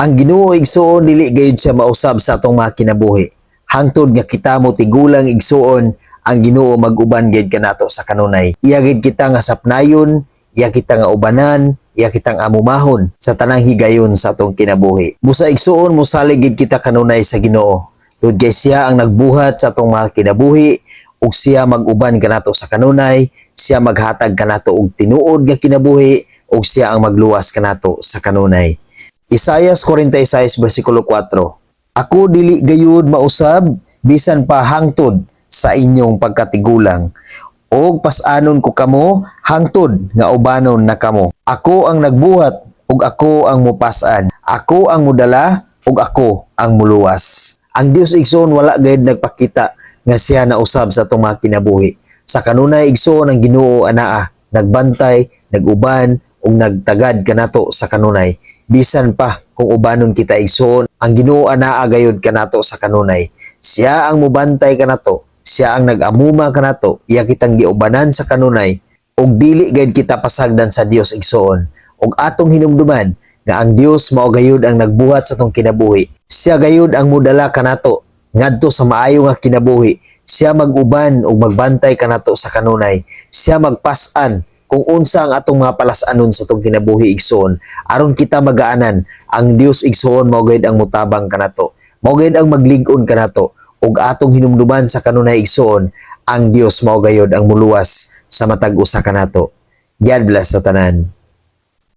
Ang Ginoo, igsuon, dili gayud siya mausab sa atong mga kinabuhi. Hangtod nga kita mo tigulang, igsuon, ang Ginoo mag-uban gayud kanato sa kanunay. Iya gid kita nga sapnayon, iya kita nga ubanan, iya kitang amumahon sa tanang higayon sa atong kinabuhi. Busa, igsuon, mosalig gid kita kanunay sa Ginoo. Tungod kay siya ang nagbuhat sa atong mga kinabuhi ug siya mag-uban kanato sa kanunay, siya maghatag kanato og tinuod nga kinabuhi ug siya ang magluwas kanato sa kanunay. Isayas 46 versikulo 4. Ako dili gayud mausab bisan pa hangtod sa inyong pagkatigulang, og pas-anon ko kamo hangtod nga ubanon na kamo. Ako ang nagbuhat ug ako ang mupas-an. Ako ang mudala ug ako ang muluwas. Ang Dios, igsoon, wala gayud nagpakita nga siya nausab sa atong mga kinabuhi. Sa kanunay, igsoon, ang Ginoo anaa nagbantay, naguban ug nagtagad kanato sa kanunay. Bisan pa kung ubanon kita, igsoon, ang Ginoo anaa gayud kanato sa kanunay. Siya ang mubantay kanato, siya ang nag-amuma kanato, iya kitang giubanan sa kanunay ug dili gayud kita pasagdan sa Dios, igsoon. Ug atong hinumduman nga ang Dios mao gayud ang nagbuhat sa atong kinabuhi. Siya gayud ang mudala kanato ngadto sa maayo nga kinabuhi. Siya mag-uban ug magbantay kanato sa kanunay. Siya magpas-an kung unsa ang atong mga palas-anon sa atong kinabuhi, igsoon, aron kita magaanan. Ang Dios, igsoon, mao gayud ang mutabang kanato, mao gayud ang maglig-on kanato. Ug atong hinumduman sa kanunay, igsoon, ang Dios mao gayud ang muluwas sa matag usa kanato. God bless sa tanan.